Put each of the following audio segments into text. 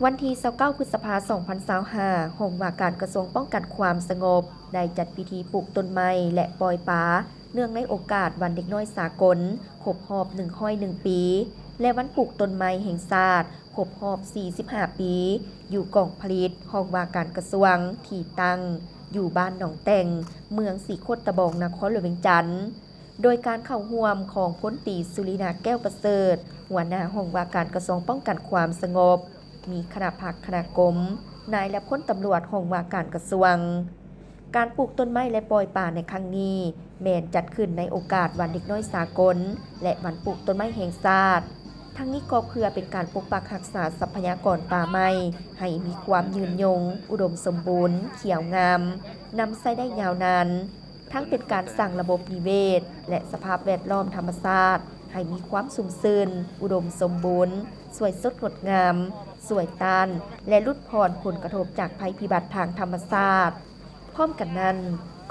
ວັນທີຊາວເກົ້າ ພຶດສະພາ ສອງພັນຊາວຫ້າ ຫ້ອງວ່າການກະຊວງປ້ອງກັນຄວາມສະຫງົບ ໄດ້ຈັດພິທີປູກຕົ້ນໄມ້ ແລະ ປ່ອຍປາ ເນື່ອງໃນໂອກາດວັນເດັກນ້ອຍສາກົນ ຄົບຮອບ ໜຶ່ງຮ້ອຍໜຶ່ງປີ ແລະ ວັນປູກຕົ້ນໄມ້ແຫ່ງຊາດ ຄົບຮອບ ສີ່ສິບຫ້າປີ ຢູ່ກອງຜະລິດ ຫ້ອງວ່າການກະຊວງ ທີ່ຕັ້ງຢູ່ບ້ານໜອງແຕ່ງ ເມືອງສີໂຄດຕະບອງ ນະຄອນຫຼວງວຽງຈັນ. ໂດຍການເຂົ້າຮ່ວມຂອງພົນຕີ ສຸລິນາ ແກ້ວປະເສີດ ຫົວໜ້າຫ້ອງວ່າການກະຊວງປ້ອງກັນຄວາມສະຫງົບ, ມີຄະນະພັກຄະນະກົມ, ນາຍ ແລະ ພົນຕຳຫຼວດຫ້ອງວ່າການກະຊວງ. ການປູກຕົ້ນໄມ້ ແລະ ປ່ອຍປາໃນຄັ້ງນີ້ ແມ່ນຈັດຂຶ້ນໃນໂອກາດວັນເດັກນ້ອຍສາກົນ ແລະ ວັນປູກຕົ້ນໄມ້ແຫ່ງຊາດ. ທັງນີ້ກໍເພື່ອເປັນການປົກປັກຮັກສາຊັບພະຍາກອນປ່າໄມ້ ໃຫ້ມີຄວາມຍືນຍົງ, ອຸດົມສົມບູນ, ຂຽວງາມ, ນຳໃຊ້ໄດ້ຍາວນານ. ທັງເປັນການສ້າງລະບົບນິເວດ ແລະ ສະພາບແວດລ້ອມທຳມະຊາດ ໃຫ້ມີຄວາມຊຸ່ມຊື່ນ, ອຸດົມສົມບູນ, ສວຍສົດງົດງາມ, ສວຍຕ້ານ ແລະ ຫຼຸດຜ່ອນຜົນກະທົບຈາກໄພພິບັດທາງທຳມະຊາດ. ພ້ອມກັນນັ້ນ,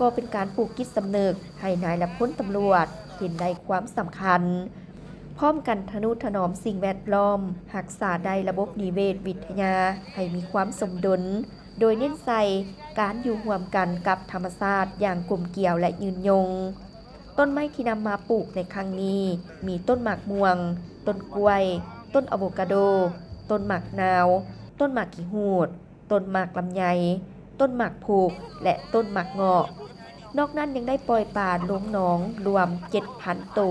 ກໍເປັນການປູກຈິດສຳນຶກໃຫ້ນາຍ ແລະ ພົນຕຳຫຼວດເຫັນໄດ້ຄວາມສຳຄັນ, ພ້ອມກັນທະນຸຖະໜອມສິ່ງແວດລ້ອມ, ຮັກສາໄດ້ລະບົບນິເວດວິທະຍາໃຫ້ມີຄວາມສົມດຸນ, ໂດຍເນັ້ນໃສ່ການຢູ່ຮ່ວມກັນກັບທຳມະຊາດຢ່າງກົມກຽວ ແລະ ຍືນຍົງ. ຕົ້ນໄມ້ທີ່ນຳມາປູກໃນຄັ້ງນີ້ ມີຕົ້ນໝາກມ່ວງ, ຕົ້ນກ້ວຍ, ຕົ້ນອາໂວກາໂດ, ຕົ້ນໝາກນາວ, ຕົ້ນໝາກຂີ້ຫູດ, ຕົ້ນໝາກລຳໄຍ, ຕົ້ນໝາກພຸກ ແລະ ຕົ້ນໝາກເງາະ. ນອກນັ້ນຍັງໄດ້ປ່ອຍປາລົງໜອງລວມເຈັດພັນໂຕ.